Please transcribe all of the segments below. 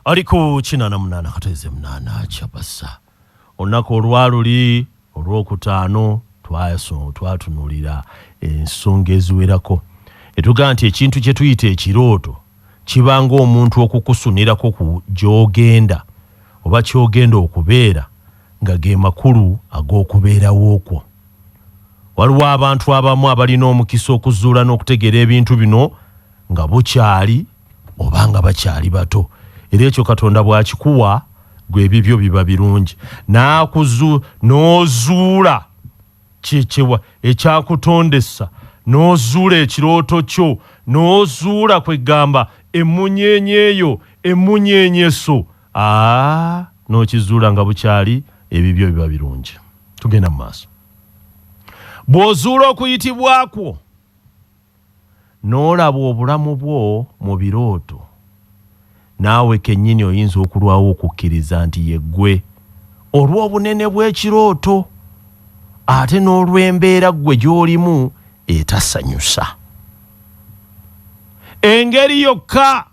Ali ku 88 kateze 8 kyabasa. Olunaku olwaluli olwokutaano twatunulira ensonga eziwerako. Etugaa nti ekintu kye tuyita ekirooto kiba ng'omuntu okukusunirako ku gy'ogenda oba ky'ogenda okubeera nga ge makulu ag'okubeerawo kwo. Waliwo abantu abamu abalina omukisa okuzuula n'okutegeera ebintu bino nga bukyali oba nga bakyali bato, era ekyo Katonda bw'akikuwa gwe ebibyo biba birungi, n'ozuula kyewa ekyakutondesa, n'ozuula ekirooto kyo, n'ozuula kwegamba emmunyeenye eyo emmunyeenyeso, n'okizuula nga bukyali, ebibyo biba birungi. Tugenda mu maaso. Bw'ozuula okuyitibwa kwo n'olaba obulamu bwo mu birooto, naawe kennyini oyinza okulwawo okukkiriza nti ye ggwe olw'obunene bw'ekirooto ate n'olw'embeera ggwe gy'olimu etasanyusa. Engeri yokka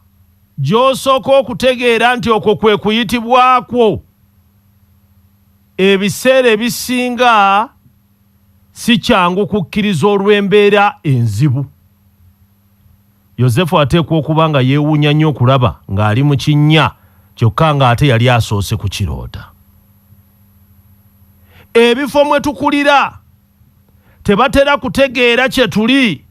gy'osooka okutegeera nti okwo kwe kuyitibwa kwo, ebiseera ebisinga si kyangu kukkiriza olw'embeera enzibu. Yozefu ateekwa okuba nga yeewuunya nnyo okulaba ng'ali mu kinnya kyokka ng'ate yali asoose kukiroota. Ebifo mwe tukulira tebatera kutegeera kye tuli,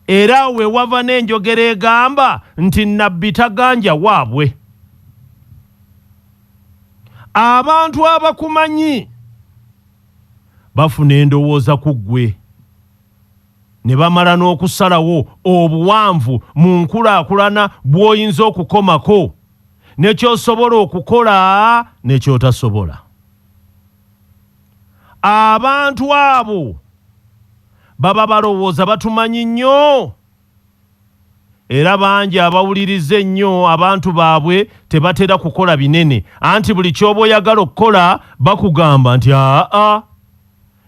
era awo we wava n'enjogera egamba nti Nnabbi taganja waabwe. Abantu abakumanyi bafuna endowooza ku ggwe ne bamala n'okusalawo obuwanvu mu nkulaakulana bw'oyinza okukomako ne ky'osobola okukola ne ky'otasobola. Abantu abo baba balowooza batumanyi nnyo, era bangi abawuliriza ennyo abantu baabwe tebatera kukola binene, anti buli ky'oba oyagala okukola bakugamba nti aa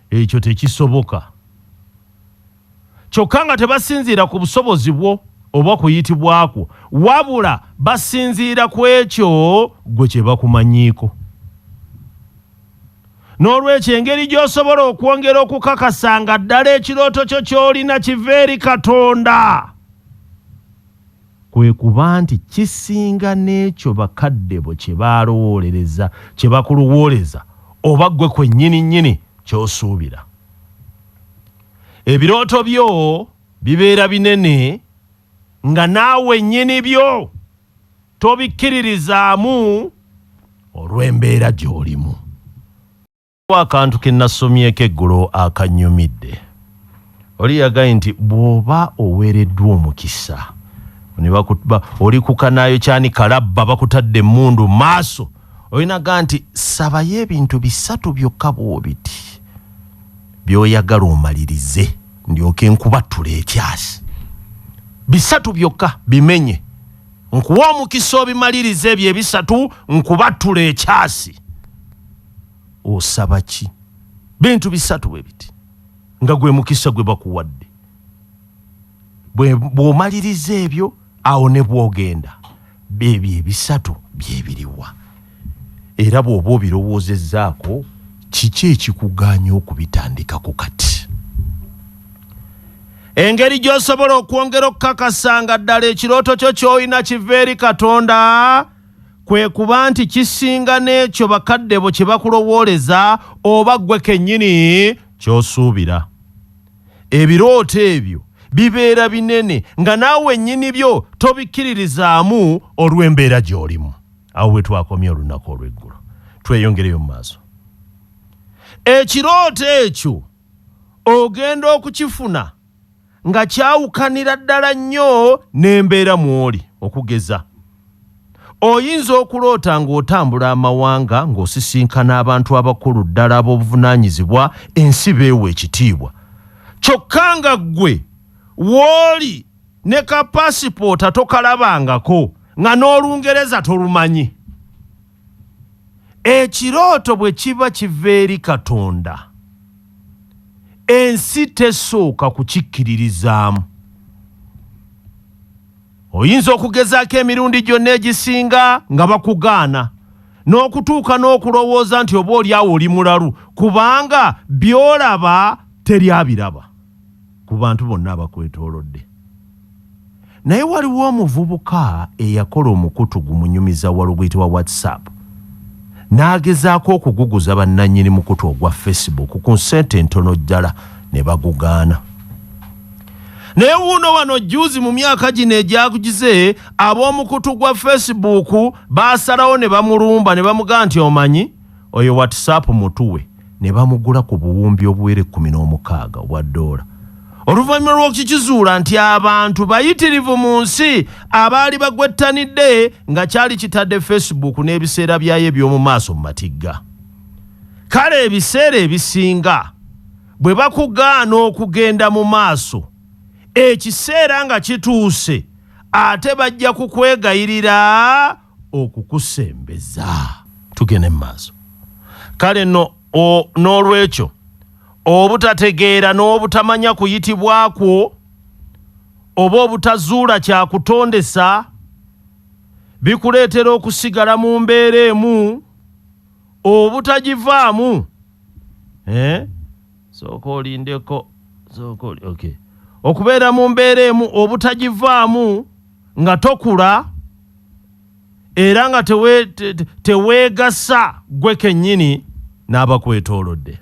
ekyo tekisoboka, kyokka nga tebasinziira ku busobozi bwo oba kuyitibwa kwo, wabula basinziira ku ekyo ggwe kye bakumanyiiko. N'olwekyo engeri gy'osobola okwongera okukakasa nga ddala ekirooto kyo ky'olina kiva eri Katonda kwe kuba nti kisinga n'ekyo bakadde bo kye balowoolereza, kye bakulowooleza oba ggwe kwennyini nnyini ky'osuubira. Ebirooto byo bibeera binene nga naawe nnyini byo tobikkiririzaamu olw'embeera gy'olimu. Akantu ke nasomyeko eggulo akannyumidde. Oli yagambye nti bw'oba oweereddwa omukisa oli ku kanaayo kyani kalabba bakutadde emmundu maaso, olina ga nti sabayo ebintu bisatu byokka bw'obiti by'oyagala omalirize ndyoke nkubattula ekyasi. Bisatu byokka bimenye, nkuwa omukisa obimalirize ebyo ebisatu, nkubattula ekyasi. Osaba ki? Bintu bisatu bwe biti nga gwe mukisa gwe bakuwadde. Bw'omaliriza ebyo awo ne bw'ogenda, ebyo ebisatu byebiriwa? Era bw'oba obirowoozezzaako, kiki ekikugaanya okubitandikako kati? Engeri gy'osobola okwongera okukakasa nga ddala ekirooto kyo ky'olina kiva eri Katonda kwe kuba nti kisinga n'ekyo bakadde bo kye bakulowooleza oba ggwe kennyini ky'osuubira. Ebirooto ebyo bibeera binene nga naawe nnyini byo tobikkiririzaamu olw'embeera gy'olimu. Awo we twakomye olunaku olw'eggulo. Tweyongereyo mu maaso. Ekirooto ekyo ogenda okukifuna nga kyawukanira ddala nnyo n'embeera mw'oli. Okugeza, oyinza okuloota ng'otambula amawanga ng'osisinkana abantu abakulu ddala ab'obuvunaanyizibwa ensi beewa ekitiibwa, kyokka nga ggwe w'oli ne ka paasipoota tokalabangako nga n'Olungereza tolumanyi. Ekirooto bwe kiba kiva eri Katonda, ensi tesooka kukikkiririzaamu. Oyinza okugezaako emirundi gyonna egisinga nga bakugaana n'okutuuka n'okulowooza nti oba oli awo oli mulalu kubanga by'olaba teri abiraba ku bantu bonna abakwetoolodde. Naye waliwo omuvubuka eyakola omukutu gumunyumiza wala oguyitibwa WhatsApp n'agezaako okuguguza bannannyini mukutu ogwa Facebook ku nsente entono ddala ne bagugaana. Naye wuuno wano jjuuzi mu myaka gino egyakugize ab'omukutu gwa Facebook baasalawo ne bamulumba ne bamugamba nti omanyi oyo WhatsApp mutuwe ne bamugula ku buwumbi obuwera 16 obwa ddoola. Oluvannyuma lw'okukikizuula nti abantu bayitirivu mu nsi abaali bagwettanidde nga kyali kitadde Facebook n'ebiseera byayo eby'omu maaso mu matigga. Kale ebiseera ebisinga bwe bakugaana okugenda mu maaso ekiseera nga kituuse ate bajja kukwegayirira okukusembeza. Tugende mu maaso. Kale nno n'olwekyo obutategeera n'obutamanya kuyitibwa kwo oba obutazuula kyakutondesa bikuleetera okusigala mu mbeera emu obutagivaamu. Sooka olindeko, sooka oli, okay. Okubeera mu mbeera emu obutagivaamu nga tokula era nga teweegasa ggwe kennyini n'abakwetoolodde.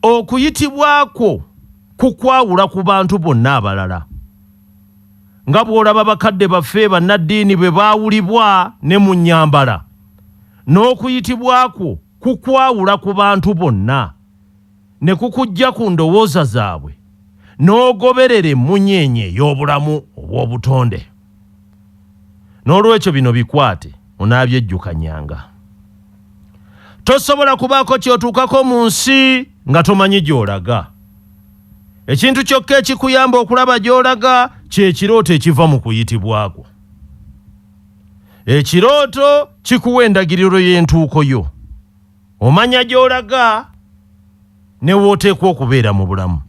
Okuyitibwa kwo kukwawula ku bantu bonna abalala. Nga bw'olaba bakadde baffe bannaddiini bwe baawulibwa ne mu nnyambala, n'okuyitibwa kwo kukwawula ku bantu bonna ne kukuggya ku ndowooza zaabwe n'ogoberera emmunyeenye ey'obulamu obw'obutonde. N'olwekyo bino bikwate onaabyejjukanyanga. Tosobola kubaako ky'otuukako mu nsi nga tomanyi gy'olaga. Ekintu kyokka ekikuyamba okulaba gy'olaga kye kirooto ekiva mu kuyitibwa kwo. Ekirooto kikuwa endagiriro y'entuuko yo. Omanya gy'olaga ne w'oteekwa okubeera mu bulamu.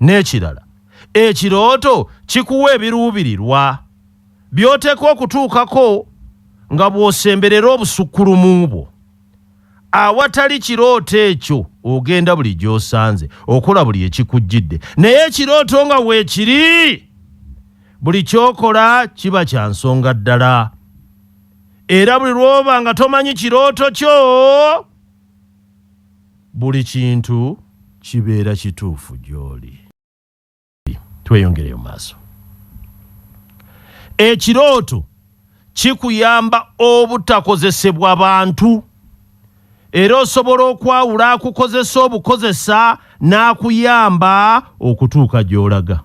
N'ekirala, ekirooto kikuwa ebiruubirirwa by'oteekwa okutuukako nga bw'osemberera obusukkulumu bwo. Awatali kirooto ekyo ogenda buli gy'osanze, okola buli ekikujjidde. Naye ekirooto nga weekiri, buli ky'okola kiba kya nsonga ddala. Era buli lw'oba nga tomanyi kirooto kyo, buli kintu kibeera kituufu gy'oli. Tweyongereyo maaso. Ekirooto kikuyamba obutakozesebwa bantu era osobola okwawula akukozesa obukozesa n'akuyamba okutuuka gy'olaga.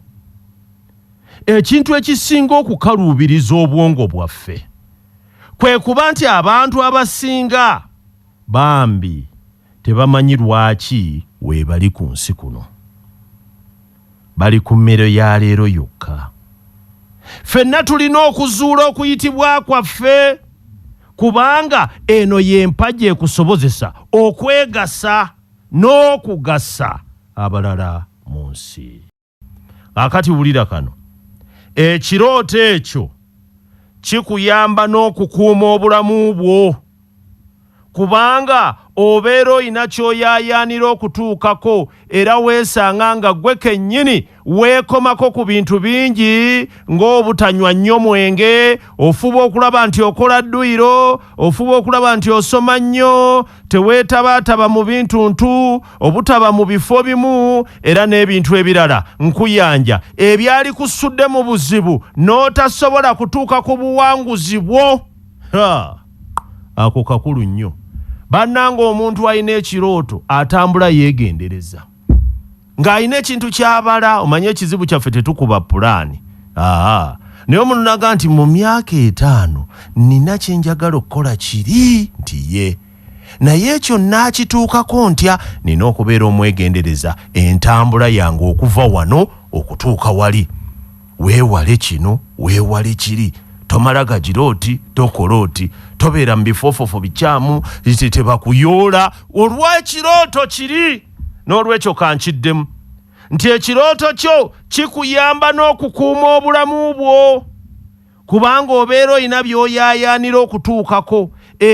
Ekintu ekisinga okukaluubiriza obwongo bwaffe kwe kuba nti abantu abasinga bambi tebamanyi lwaki weebali ku nsi kuno. Bali ku mmere ya leero yokka. Ffenna tulina okuzuula okuyitibwa kwaffe kubanga eno y'empagi ekusobozesa okwegasa n'okugasa abalala mu nsi. Kaakati wulira kano. Ekirooto ekyo kikuyamba n'okukuuma obulamu bwo kubanga obeera olina ky'oyaayaanira okutuukako era weesanga nga ggwe kennyini weekomako ku bintu bingi ng'obutanywa nnyo mwenge, ofuba okulaba nti okola dduyiro, ofuba okulaba nti osoma nnyo, teweetabaataba mu bintuntu, obutaba mu bifo bimu era n'ebintu ebirala nkuyanja ebyali kusudde mu buzibu n'otasobola kutuuka ku buwanguzi bwo. Ha! Ako kakulu nnyo. Bannange omuntu alina ekirooto atambula yeegendereza ng'alina ekintu ky'abala. Omanye ekizibu kyaffe tetukuba pulaani. Aa, naye omuntu naga nti mu myaka 5 nina kye njagala okukola kiri nti ye, naye ekyo nnaakituukako ntya? Nina okubeera omwegendereza entambula yange okuva wano okutuuka wali. Weewale kino, weewale kiri, tomala gagira oti, tokola oti, tobeera mu bifoofofo bikyamu, tebakuyoola olw'ekirooto kiri. N'olwekyo kankiddemu. Nti ekirooto kyo kikuyamba n'okukuuma obulamu bwo, kubanga obeera olina by'oyaayaanira okutuukako.